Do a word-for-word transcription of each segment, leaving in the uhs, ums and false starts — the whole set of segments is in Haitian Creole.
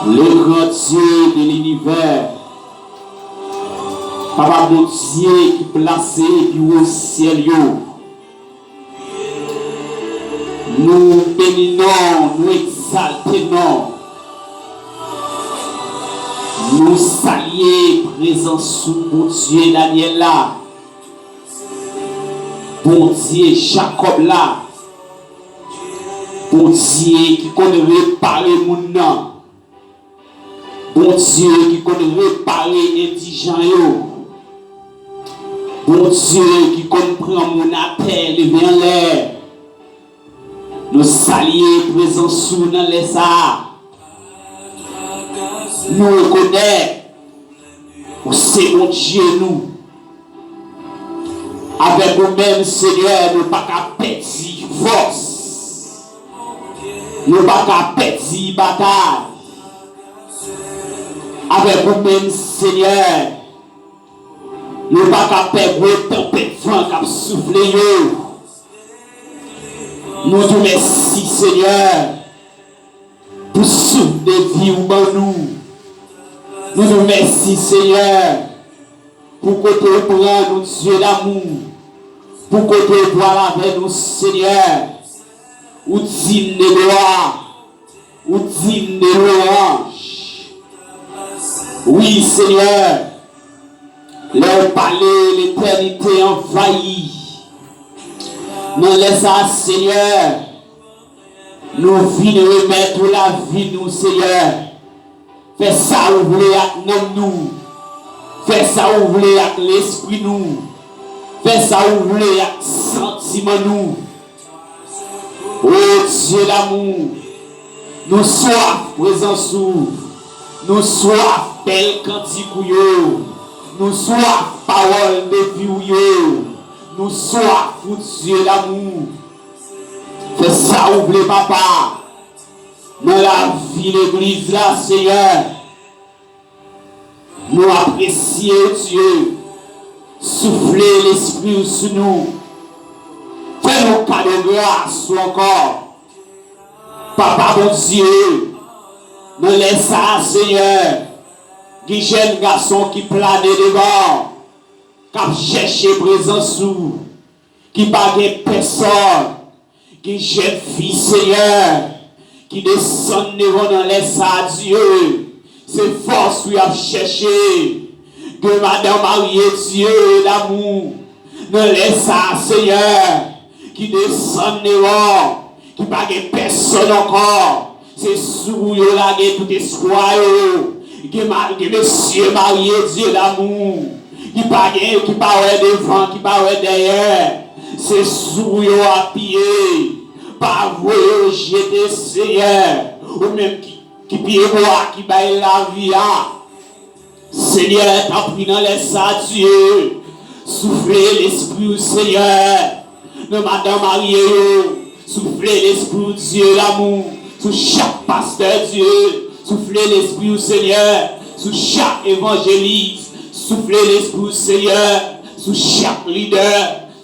Le grand Dieu de l'univers, Papa Bondye ki plase pi wo syèl yo, nou beni non, nou egzalte non, nou salye prezans ou, Bondye Danyèl la, Bondye Jakòb la, Bondye ki konn repare moun nan, Bondye ki konn repare endijan yo, Bondye ki konn pran moun atè, leve anlè. Nou salye prezans ou nan lè sa a. Nou rekonèt ou se Bondye nou. Avèk ou menm, Senyè, nou pa ka pèdi fòs. Nou pa ka pèdi batay. Avèk ou menm, Senyè, nou pa ka pè gwo tanpèt van k ap soufle yo. Nou di w mèsi, Senyè, pou souf de vi ou ban nou. Nou di w mèsi, Senyè, pou kote ou pran nou, Dye damou, pou kote ou pral avè nou, Senyè. Ou digne de glwa, ou digne de lwanj. Wi, Senyè, lè ou pale, letènite anvayi. Nan lè sa a, Senyè, nou vin remèt ou lavi nou, Senyè. Fè sa ou vle ak nanm nou. Fè sa ou vle ak lespri nou. Fè sa ou vle ak santiman nou. O Dye damou, nou swaf prezans ou. Nou swaf bèl kantik ou yo. Nou swaf pawòl de vi w yo. Nou swaf ou, Dye damou. Fè sa ou vle, Papa. Nan lavi legliz la, Senyè, nou apresye w, Dye. Soufle lespri w sou nou. Fè nou kado gras ou ankò. Papa Bondye, nan lè sa a, Senyè, gen jèn gason ki plane devan w, k ap chèche prezans ou, ki pa gen pèsòn, gen jèn fi, Senyè, ki desann devan nan lè sa a, Dye. Se fòs wi y ap chèche. Gen madanm marye, Dye damou, nan lè sa a, Senyè, ki desann devan, ki pa gen pèsòn ankò. Se sou ou yo lage tout espwa yo. Gen ma-, gen mesye marye, Dye damou, ki pa gen, ki pa wè devan, ki pa wè dèyè. Se sou ou yo apiye. Pa voye yo jete, Senyè. Ou menm ki, ki pyebwa ki bay lavi a. Senyè, tanpri, nan lè sa a, Dye, soufle lespri w, Senyè, nan madanm marye yo. Soufle lespri w, Dye damou, sou chak pastè, Dye. Soufle lespri w, Senyè, sou chak evanjelis. Soufle lespri w, Senyè, sou chak lidè.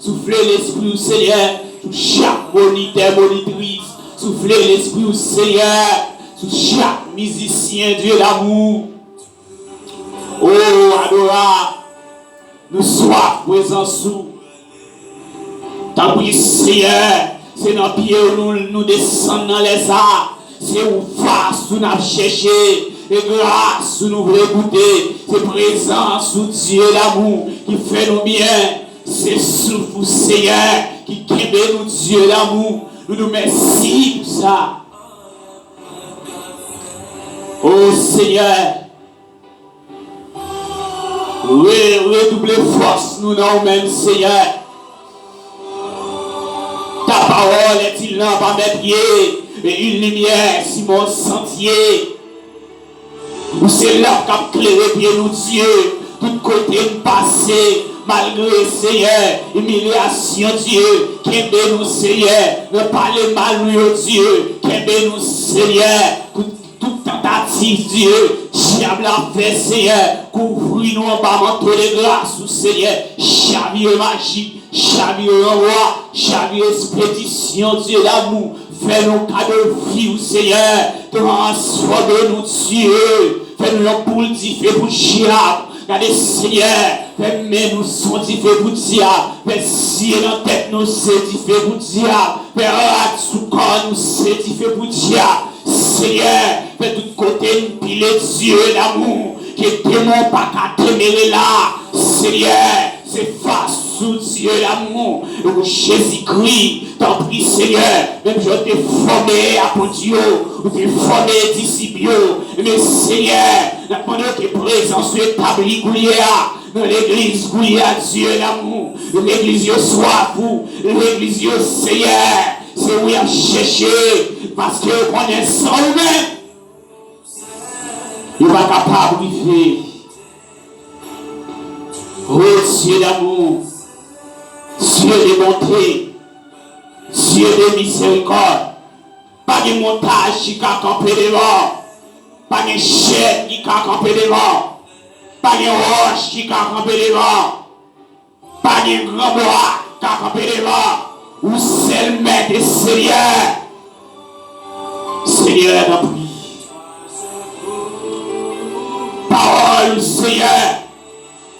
Soufle lespri w, Senyè, sou chak monitè, monitris. Soufle lespri w, Senyè, sou chak mizisyen, Dye damou. O, adorab, nou swaf prezans ou. Tanpri, Senyè, se nan pye w nou, nou desann nan lè sa a. Se ou fas ou n ap chèche. Se gras ou nou vle goute. Se prezans ou, Dye damou, ki fè nou byen. Se souf ou, Senyè, ki kenbe nou, Dye damou. Nou di w mèsi pou sa. O Senyè, re-, redouble fòs nou nan ou menm, Senyè. Ta parole est une lampe à mes pieds et une lumière sur mon sentier. Ou se lanp k ap klere pye nou, Dye. Tout kote n pase, malgre, Senyè, imilyasyon, Dye, kenbe nou, Senyè, nan pale mal nou yo, Dye, kenbe nou, Senyè. Tout, tout tantativ, Dye, dyab la fè, Senyè, kouvri nou anba manto de gras ou, Senyè. Chavire maji, chavire ranvwa, chavire espedisyon, Dye damou. Fè nou kado vi w, Senyè. Transfòme nou, Dye. Fè nou yon boul dife pou dyab. Gade, Senyè, fè men nou se yon dife pou dyab. Fè zye nan tèt nou se dife pou dyab. Fè rad sou kò nou se dife pou dyab. Senyè, fè tout kote n pile, Dye damou, ke demon pa ka demere la. Senyè, se fas ou, Dye damou, Jezikri, tanpri, Senyè, menm jan w te fòme apot yo, ou te fòme disip yo, men, Senyè, n ap mande w ke prezans ou etabli koulye a nan legliz koulye a, Dye damou, legliz yo swaf ou, legliz yo, Senyè, se ou y ap chèche, paske yo konnen san ou menm, yo pa kapab rive. O Dye damou, Dye de bonte, Dye de mizèrikòd, pa gen montaj ki ka kanpe devan w, pa gen chèn ki ka kanpe devan w, pa gen wòch ki ka kanpe devan w. Pa gen granbwa k ka kanpe devan ou sèl Mèt e Senyè. Senyè, tanpri. Pawòl ou, Senyè.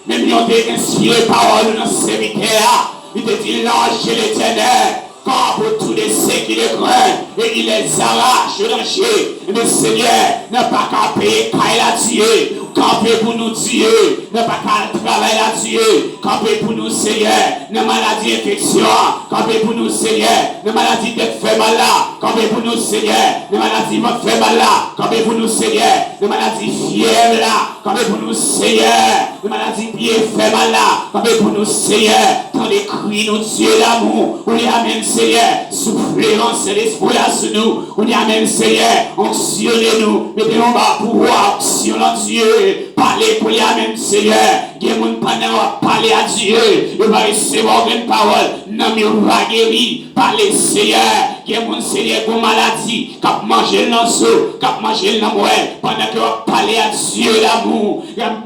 Menm jan w te enspire pawòl ou nan sèvitè a, li te di, L'ange de l'Éternel campe autour de ceux qui le craignent et il les arrache au danger. Men Senyè, nan pa ka peye kay la, Dye, kanpe pou nou, Dye. Nan pa ka al travay la, Dye, kanpe pou nou, Senyè. Nan maladi enfeksyon an, kanpe pou nou, Senyè. Nan maladi tèt fè mal la, kanpe pou nou, Senyè. Nan maladi vant fè mal la, kanpe pou nou, Senyè. Nan maladi fyèv la, kanpe pou nou, Senyè. Nan maladi pye fè mal la, kanpe pou nou, Senyè. Tande kri nou, Dye damou. Ou li a menm, Senyè. Soufle nan Sentespri la sou nou. Ou li a menm, Senyè. Onksyone nou. Mete nou anba pouvwa onksyon nan, Dye. Pale koulye a menm, Senyè. Gen moun pandan w ap pale a Dye, yo pa resevwa okenn pawòl. Nanm yo pa geri. Pale, Senyè. Gen moun, Senyè, gon maladi k ap manje l nan zo, k ap manje l nan mwèl. Pandan ke w ap pale a Dye damou,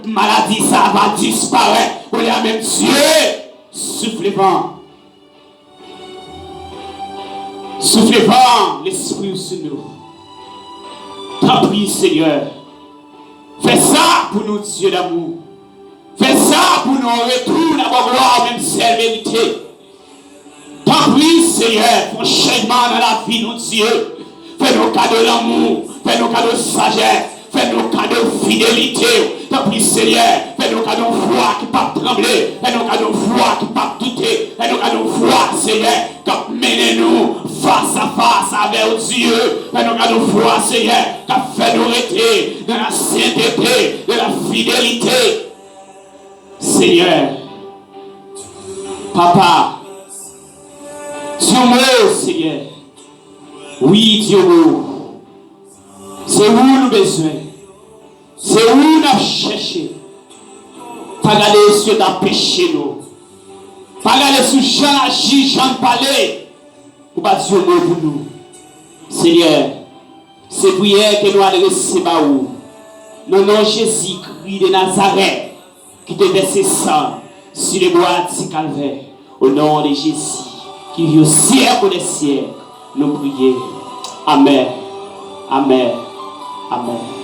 maladi sa a va disparèt. Koulye a menm, Dye, soufle van. Soufle van Lespri w sou nou. Tanpri, Senyè. Fè sa pou nou, Dye damou. Fè sa pou nou, an retou, n a ba w glwa, ou menm sèl merite. Tanpri, Senyè, fè yon chanjman nan lavi nou, Dye. Fè nou kado lanmou, fè nou kado sajès, fè nou kado fidelite w. Tanpri, Senyè, fè nou kado yon fwa ki p ap tranble, fè nou kado yon fwa ki p ap doute, fè nou kado yon fwa, Senyè, k ap mennen nou fas a fas avè w, Dye. Fè nou kado yon fwa, Senyè, k ap fè nou rete nan la sentete, nan la fidelite. Senyè, Papa, di yon mo, Senyè. Wi, di yon mo. Se ou nou bezwen. Se ou n ap chèche. Pa gade si yo ta peche nou. Pa gade sou jan l aji, jan l pale. Ou pa di yon mo pou nou. Senyè, se priyè ke nou adrese ba ou. Nan non Jezikri de Nazarèt, ki te vèse san sou le bwa di Kalvè. O non de Jezi, ki viv syèk dè syèk, nou priye. Amèn. Amèn. Amèn.